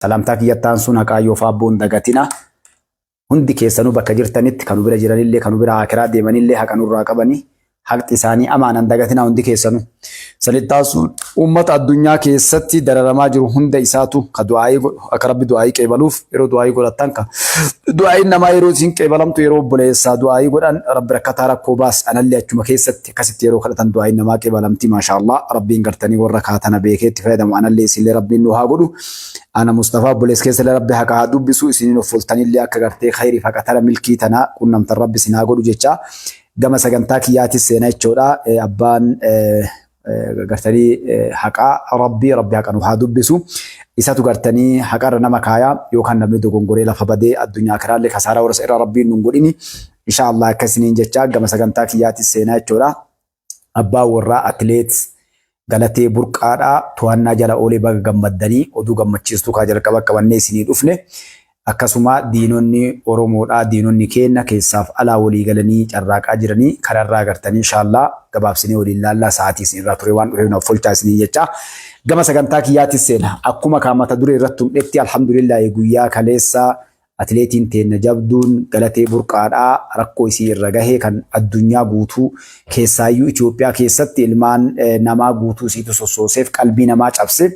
Salaamtaa kiyyatti aansuun haqaa yoo faabboon dagatina. Hundi keessanuu bakka jirtanitti kanu bira jiranillee kanu bira akiraa deemanillee haqa nurraa qabanii haqxi isaanii amaanan dagatina hundi keessanuu. Sanitti aansuun uummata addunyaa keessatti dararamaa jiru hunda isaatu ka du'aayii godhu akka rabbi du'aayii qeebaluuf yeroo du'aayii godhattan ka du'aayiin namaa yeroo isin qeebalamtu yeroo obboleessaa du'aayii godhan rabbi rakkataa rakkoo baas anallee achuma keessatti akkasitti yeroo kadhatan du'aayiin namaa qeebalamti maashaallah rabbiin gartanii warra kaatana beekee itti fayyadamu anallee isinillee rabbiin nu haa godhu. Ana Mustafaa obboleessa keessallee rabbi haqa haa dubbisu isiniin of foltanillee akka gartee khayriif haqa tana milkii tana qunnamtan rabbi isin haa godhu jecha gama sagantaa kiyyaatis seena jechuudha. Abbaan gartanii haqaa rabbi rabbi haqa nu haa dubbisu. Isatu gartanii haqarra nama kaaya yookaan namni dogongoree lafa badee addunyaa kiraallee kasaaraa warra irra rabbiin nun godhini. Insha Allah akka isiniin jecha gama sagantaa kiyyaatis seenaa jechuudha. Abbaan warraa atileet Galatee Burqaadhaa to'annaa jala oolee baga gammaddanii oduu gammachiistuu kaa jalqaba qabannee isinii dhufne. Akkasuma diinonni Oromoodhaa diinonni keenna keessaaf alaa walii galanii carraaqaa jiranii kanarraa gartanii inshaallaa gabaabsinee waliin laallaa sa'aatii isin irraa ture waan dhufeef naaf folchaa isinii jecha. Gama sagantaa kiyyaatis seena. Akkuma kaa mata duree irratti hundhetti alhamdulillaahi guyyaa kaleessa Atileetiin teenna jabduun Galatee Burqaadhaa rakkoo isii irra gahe kan addunyaa guutuu keessaayyuu Itoophiyaa keessatti ilmaan namaa guutuu isiitu sossooseef qalbii namaa cabse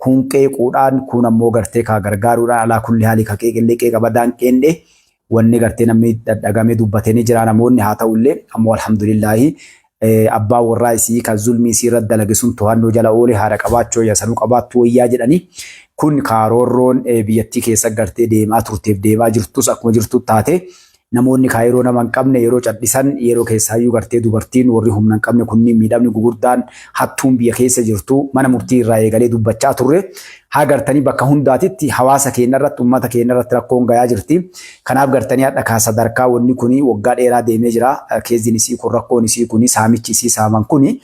kuun qeequudhaan kuun ammoo gartee kaa gargaaruudhaan alaa kulli haalii ka qeeqillee qeeqa badaan qeendhe wanni gartee namni dhadhagame dubbate ni jira namoonni haa ta'ullee ammoo alhamdulillaahi abbaan warraa isii kan zulmii isii irratti dalage sun to'annoo jala oole haadha qabaachuu wayya sanuu qabaattuu wayyaa jedhanii kun kaaroorroon biyyattii keessa gartee deemaa turteef deemaa jirtus akkuma jirtu taate namoonni kaa yeroo nama hin qabne yeroo cadhisan yeroo keessaayyuu gartee dubartiin warri humna hin qabne kunniin miidhamni gugurdaan hattuun biyya keessa jirtu mana murtii irraa eegalee dubbachaa turre haa gartanii bakka hundaatitti hawaasa keenya irratti uummata keenya irratti rakkoon gayaa jirti. Kanaaf gartanii hadha kaa sadarkaa wanni kuni waggaa dheeraa deemee jira. Keeziin isii kun rakkoon isii kuni saamichi isii saaman kuni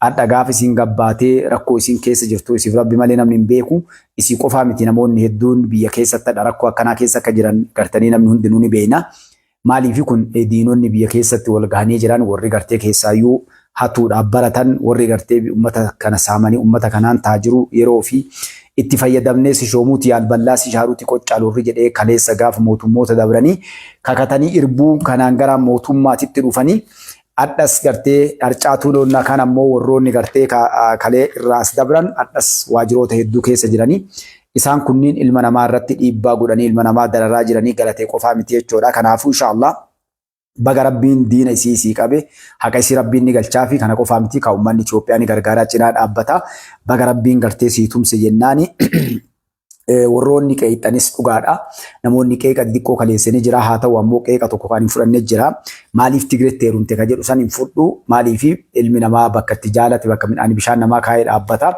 hadha gaafa isiin gabbaatee rakkoo isiin keessa jirtu isiif rabbi malee namni hin beeku. Isii qofaa miti namoonni hedduun biyya keessatti hadha rakkoo akkanaa keessa akka jiran gartanii namni hundinuu ni beekna. Maaliif kun diinonni biyya keessatti wal gahanii jiran warri gartee keessaayyuu hatuudhaaf baratan warri gartee ummata kana saamanii ummata kanaan taajiru yeroo fi itti fayyadamnee si shoomuuti yaalballaa si shaaruuti qoccaalu warri jedhee kaleessa gaafa mootummoota dabranii kakatanii irbuu kanaan gara mootummaatitti dhufanii adhas gartee harcaatuu loonnaa kan ammoo warroonni gartee kalee irraa as dabran adhas waajiroota hedduu keessa jiranii isaan kunniin ilma namaa irratti dhiibbaa godhanii ilma namaa dararaa jiranii galatee qofaa miti jechuudha. Kanaafuu inshaallah baga rabbiin diina isii isii qabe haqa isii rabbiin ni galchaafi kana qofaa miti ka uummanni Itoophiyaa ni gargaaraa cinaa dhaabbata. Baga rabbiin gartee sii tumse jennaani warroonni qeeqxanis dhugaadha. Namoonni qeeqa xixiqqoo kaleesse ni jira. Haa ta'u ammoo qeeqa tokko kan hin fudhanne jira. Maaliif Tigreetti heerumte ka jedhu san hin fudhu. Maaliif ilmi namaa bakka itti jaalate bakka midhaan bishaan namaa kaa'ee dhaabbata.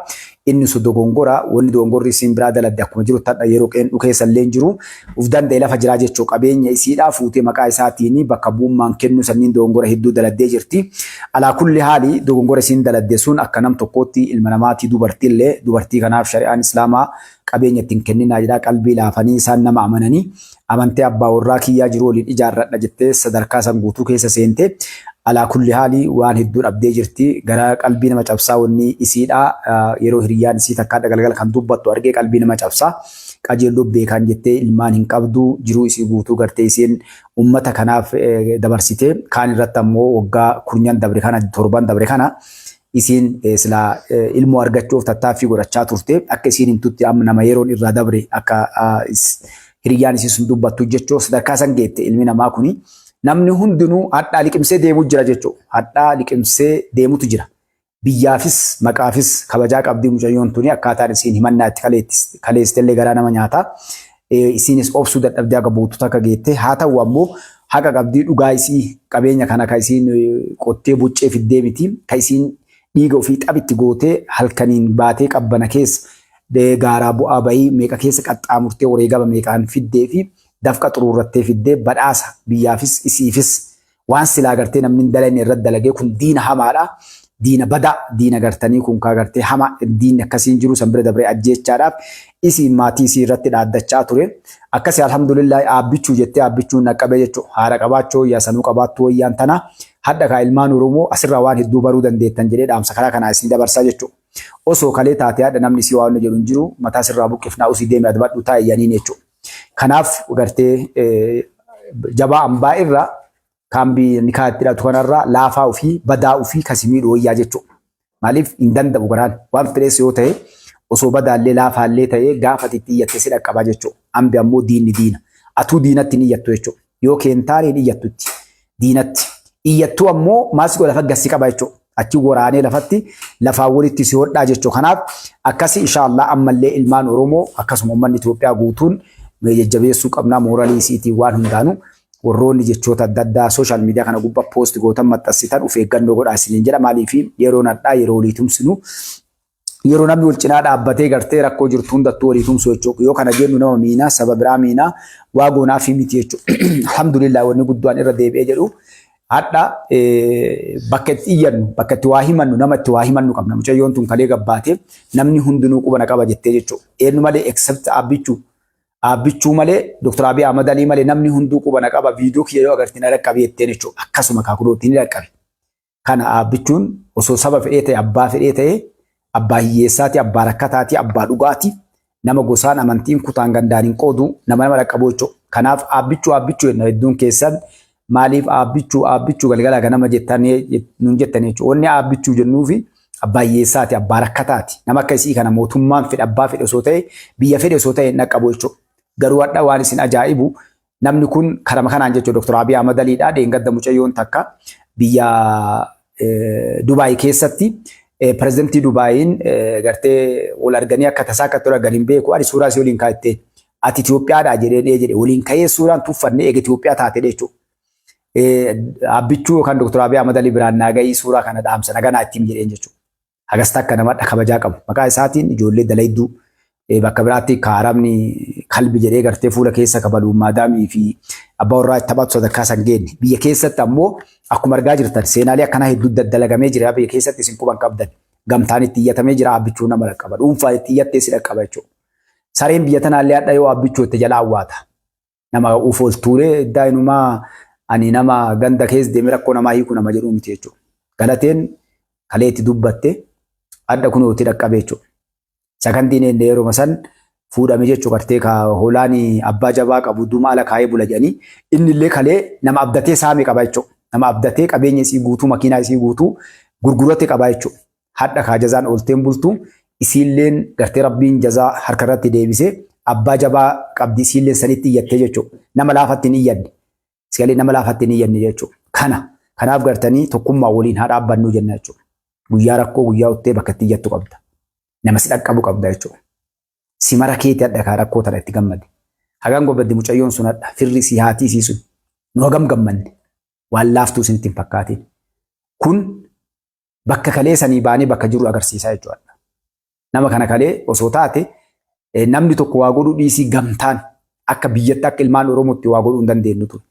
Inni sun dogongora. Wanni dogongorri isiin biraa daladde akkuma jiru tadha yeroo qeenxu keessa illee hin jiru. Uf danda'e lafa jiraa jechuu qabeenya isiidhaa fuutee maqaa isaatiin bakka bu'ummaan kennu sanniin dogongora hedduu daladdee jirti. Alaa kulli haali dogongora isiin daladde sun akka nam tokkootti ilma namaatii dubartiillee dubartii kanaaf shari'aan islaamaa qabeenya ittiin kenninaa jedhaa qalbii laafanii isaan nama amananii amantee abbaa warraa kiyyaa jiru waliin ijaarradha jettee sadarkaa san guutuu keessa seente alaa kulli haali waan hedduu dhabdee jirti gara qalbii nama cabsaa wanni isiidha yeroo hiriyyaan isii takkaa galgala kan dubbattu argee qalbii nama cabsaa qajeelloo beekaan jettee ilmaan hin qabdu jiruu isii guutuu gartee isiin ummata kanaaf dabarsite kaan irratti ammoo waggaa kurnyan dabre kana torban dabre kana isiin silaa ilmoo argachuuf tattaaffii godhachaa turte akka isiin himtutti amma nama yeroon irraa dabre akka hiriyyaan isii sun dubbattu jechuu sadarkaa san geette ilmi namaa kuni namni hundinuu hadhaa liqimsee deemuu jira jechuu hadhaa liqimsee deemutu jira. Biyyaafis maqaafis kabajaa qabdii mucayyoon tuni akkaataan isiin himannaa itti kaleessitellee garaa nama nyaata. Isiinis obsuu dadhabdee akka buutu takka geette haa ta'u ammoo haqa qabdii dhugaa isii qabeenya kana ka isiin qottee buccee fiddee miti ka isiin dhiiga ofii xabitti gootee halkaniin baatee qabbana keessa gaaraa bu'aa bayii meeqa keessa qaxxaamurtee wareegama meeqaan fiddee fi dafqa xuruurrattee fiddee badhaasa biyyaafis isiifis waan silaa gartee namni hin dalagne irratti dalagee kun diina hamaadha. Diina badaa diina gartanii kun kaa gartee hama diinni akkasiin jiru san bira dabree ajjeechaadhaaf isiin maatii isii irratti dhaaddachaa ture. Akkasi alhamdulillah aabbichuu jettee aabbichuun naqqabee jechuudha. Haadha qabaachuu wayyaa sanuu qabaattuu wayyaan tana hadha kaa ilmaan Oromoo asirraa waan hedduu baruu dandeettan jedhee dhaamsa karaa kanaa isin dabarsaa jechuudha. Osoo kalee taate haadha namni si waan jedhu hin jiru, mataa sirraa buqqifnaa, usii deemi, adabadhu, taa'e yaniin jechuudha. Kanaaf gartee jabaa ambaa irra kaambii nikaa itti hidhatu kanarraa laafaa ofii badaa ofii kasi miidhu wayyaa jechuudha. Maaliif hin danda'u, garaan waan fedhees yoo ta'e, osoo badaallee laafaallee ta'ee, gaafa itti iyyatte si dhaqqabaa jechuudha. Ambi ammoo diinni diina. Atuu diinatti hin iyyattu jechuudha. Yoo keentaane hin iyyattutti diinatti. Iyyattuu ammoo maas godha, lafa gassi qaba jechuudha. Achi waraanee lafatti lafaan walitti si hodhaa jechuudha. Kanaaf akkasi inshaallah ammallee ilmaan Oromoo akkasuma uummanni Itoophiyaa guutuun jajjabeessuu qabnaa, mooralii isiitiin waan hundaanuu. Warroonni jechoota adda addaa social media kana gubbaa post gootan, maxxansitan, of eeggannoo godhaa isiniin jedha. Maaliif yeroon hadhaa yeroo walii tumsinu, yeroo namni wal cinaa dhaabbatee gartee rakkoo jirtu hundattuu walii tumsu jechuudha. Yoo kana jennu nama miinaa, saba biraa miinaa, waa goonaa fi miti jechuudha. Alhamdulillah, wanni guddaan irra deebi'ee jedhu, hadha bakka itti iyyannu, bakka itti waa himannu, nama itti waa himannu qabna. Mucayyoon tun kalee gabbaatee namni hundinuu qubana qaba jettee jechuudha. Eenyu malee, except Abbichuu. Abbichuu malee, Dr. Abiy Ahmad Alii malee namni hunduu qubana qaba. Viidiyoo kiyya yoo agartee na dhaqqabe jetteen jechuudha. Akkasuma kaakulootti ni dhaqqabe. Kana Abbichuun osoo saba fedhee ta'e, abbaa fedhee ta'e, abbaa hiyyeessaati, abbaa rakkataati, abbaa dhugaati. Nama gosaan, amantiin, kutaan, gandaan hin qoodu, nama nama dhaqqabu jechuudha. Kanaaf Abbichuu, Abbichuu jenna. Hedduun keessan maaliif Abbichuu, Abbichuu galgala ganama jettanii nuun jettan jechuudha. Wanni Abbichuu jennuufi abbaa hiyyeessaati, abbaa rakkataati. Nama akka isii kana mootummaan fedhe, abbaa fedhe osoo ta'e, biyya fedhe osoo ta'e hin dhaqqabu jechuudha. Garuu hadha waan isin ajaa'ibu, namni kun karama kanaan jechuudha, Dr. Abiy Ahmad Aliidha. Dheengadda mucayyoon takka biyya Dubaay keessatti pirezidantii Dubaayiin gartee wal arganii, akka tasaa akka wal argan hin beeku. Ani suuraa isii waliin kaa'atte, ati Itoophiyaadhaa jedhee dhee jedhe, waliin ka'ee suuraan tuffanne eega Itoophiyaa taate jechuudha. Abbichuu yookaan Dr. Abiy Ahmad Ali biraan naa gahii, suuraa kana dhaamsa naganaa ittiin jedheen jechuudha. Hagas takka nama kabajaa qabu. Maqaa isaatiin ijoollee dalayduu bakka biraatti kaaramni kalbi jedhee gartee fuula keessa kabalu maadaamii fi abbaa warraa taphatu sadarkaa san geenne. Biyya keessatti ammoo akkuma argaa jirtan seenaalee akkanaa hedduu daddalagamee jira. Biyya keessatti isin quban qabdan. Gamtaan itti iyyatamee jira, Abbichuu nama dhaqqaba. Dhuunfaan itti iyyattee si dhaqqaba jechuudha. Sareen biyya tanaallee hadha yoo Abbichuu itti jala awwaata. Nama uf ol tuulee iddaa inumaa ani nama ganda keessa deemee rakkoo namaa hiiku nama jedhuu miti jechuudha. Galateen kalee itti dubbatte, hadha kunoo itti dhaqqabe jechuudha. Sakantiin enne yeroo san fuudhame jechuudha. Gartee ka hoolaan abbaa jabaa qabu duma ala kaayee bula jedhanii, inni illee kalee nama abdatee saame qaba jechuudha. Nama abdatee qabeenya isii guutuu, makiinaa isii guutuu gurgurate qaba jechuudha. Hadha kaa jazaan oolteen bultu, isiilleen gartee Rabbiin jazaa harka irratti deebisee abbaa jabaa qabdi, isiilleen sanitti iyyattee jechuudha. Nama laafatti hin iyyanne. Sigalee nama laafatti hin iyyanne jechuudha. Kanaaf gartanii tokkummaa waliin haa dhaabbannuu jenna jechuudha. Guyyaa rakkoo, guyyaa uttee bakka itti iyyattu qabda. Nama si dhaqqabu qabda jechuudha. Si mara keeti hadha kaa rakkoo tana itti gammade. Hagam gammadde mucayyoon sun hadha, firri si, haatii isii sun, nu hagam gammanne, waan laaftuu isinitti hin fakkaatin. Kun bakka kalee sanii baanee bakka jiru agarsiisaa jechuudha. Nama kana kalee osoo taate, namni tokko waa godhuu dhiisii, gamtaan akka biyyatti, akka ilmaan Oromootti waa godhuu hin dandeenyu ture.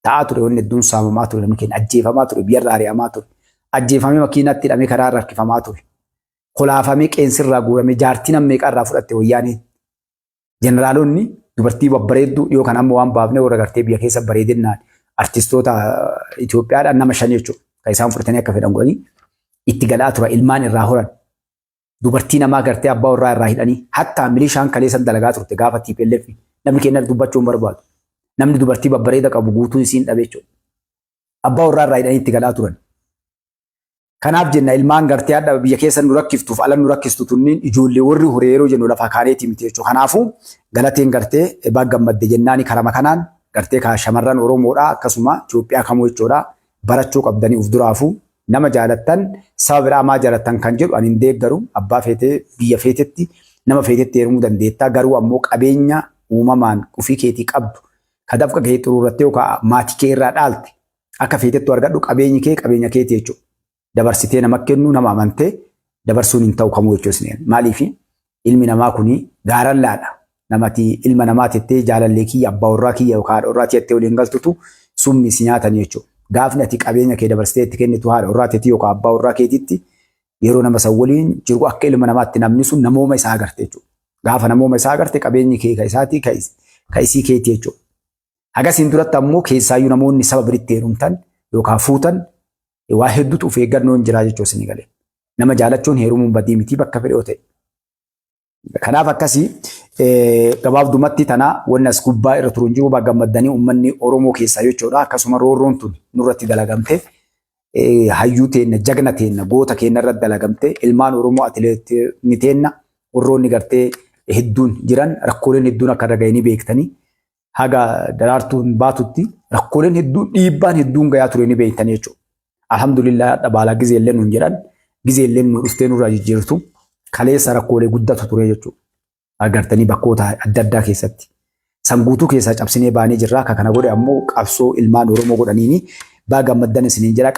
Ta'aa ture, wanni hedduun saamamaa ture, namni keenya ajjeefamaa ture, biyyarra ari'amaa ture. Ajjeefamee makiinatti hidhamee karaa irra harkifamaa ture. Kolaafamee qeensirraa guuramee jaartii nama meeqarraa fudhatte wayyaaneen. Jeneraalonni dubartii babbareedduu dhiyoo kan amma waan baafne, warra gartee biyya keessa bareedinnaan artistoota Itoophiyaadhaan nama shan jechuudha. Kan isaan fudhatanii akka fedhan godhanii itti galaa tura, ilmaan irraa horan. Dubartii namaa gartee abbaa warraa irraa hidhanii, hattaa milishaan kaleessan dalagaa turte gaafa TPLF, namni keenya dubbachuu hin barbaadu. Namni dubartii babbareeda qabu guutuun isiin dhabe jechuudha. Abbaa warraa irraa hidhanii itti galaa turan. Kanaaf jenna, ilmaan gartee hadha biyya keessa nu rakkiftuuf ala nu rakkistu tunniin ijoollee warri horee yeroo jennu lafaa kaaneetii miti jechuudha. Kanaafuu Galateen gartee baga gammadde jennaani. Karama kanaan gartee kaa shamarran Oromoodha, akkasuma Itoophiyaa kamuu jechuudha, barachuu qabdanii uf duraafuu. Nama jaalattan, saba biraa maa jaalattan kan jedhu ani hin deeggaru. Abbaa feetee, biyya feetetti, nama feetetti heerumuu dandeetta, garuu ammoo qabeenya uumamaan ofii keetii qabdu, ka dafqa kee xuruurrattee yookaan maatii kee irraa dhaalte, akka feetettu argadhu. Qabeenyi kee qabeenya keeti jechuudha. Dabarsitee nama kennu, nama amantee dabarsuun hin ta'u kamuu jechuudha. Maaliif ilmi namaa kuni gaarallaadha. Namati ilma namaa tettee jaalallee kiyya, abbaa warraa kiyya yookaan haadha warraa tettee waliin galtutu summi si nyaatanii jechuudha. Gaafni ati qabeenya kee dabarsitee itti kennitu haadha warraa teetii yookaan abbaa warraa keetitti, yeroo nama san waliin jiru akka ilma namaatti namni sun namooma isaa agarte jechuudha. Gaafa namooma isaa agarte, qabeenyi kee ka isaatii, ka isii keetii jechuudha. Hagasiin duratti ammoo keessaayyuu namoonni saba biritti heerumtan yookaan fuutan waa hedduutu of eeggannoon jira jechuudha isinii galee. Nama jaalachuun heerumuun badii miti bakka fedhe yoo ta'e. Kanaaf akkasii gabaabdumatti tana wanni as gubbaa irra turu hin jiru baga gammaddanii uummanni Oromoo keessaa jechuudha. Akkasuma roorroon tun nurratti dalagamte hayyuu teenna jagna teenna goota keenna irratti dalagamte ilmaan Oromoo atileetonni teenna warroonni gartee hedduun jiran rakkooleen hedduun akka irra ga'e ni beektanii. Haga daraartuun baatutti rakkooleen hedduun dhiibbaan hedduun gayaa ture ni beektanii jechuudha. Alhamdulillah hadha baalaa gizeellee nuun jedhan gizeellee nu dhuftee nurraa jijjiirtu kaleessa rakkoolee guddatu ture jechuudha. Agartanii bakkoota adda addaa keessatti. San guutuu keessaa cabsinee baanee jirra. Akka kana godhe ammoo qabsoo ilmaan Oromoo godhaniini baa gammaddan isiniin jedha.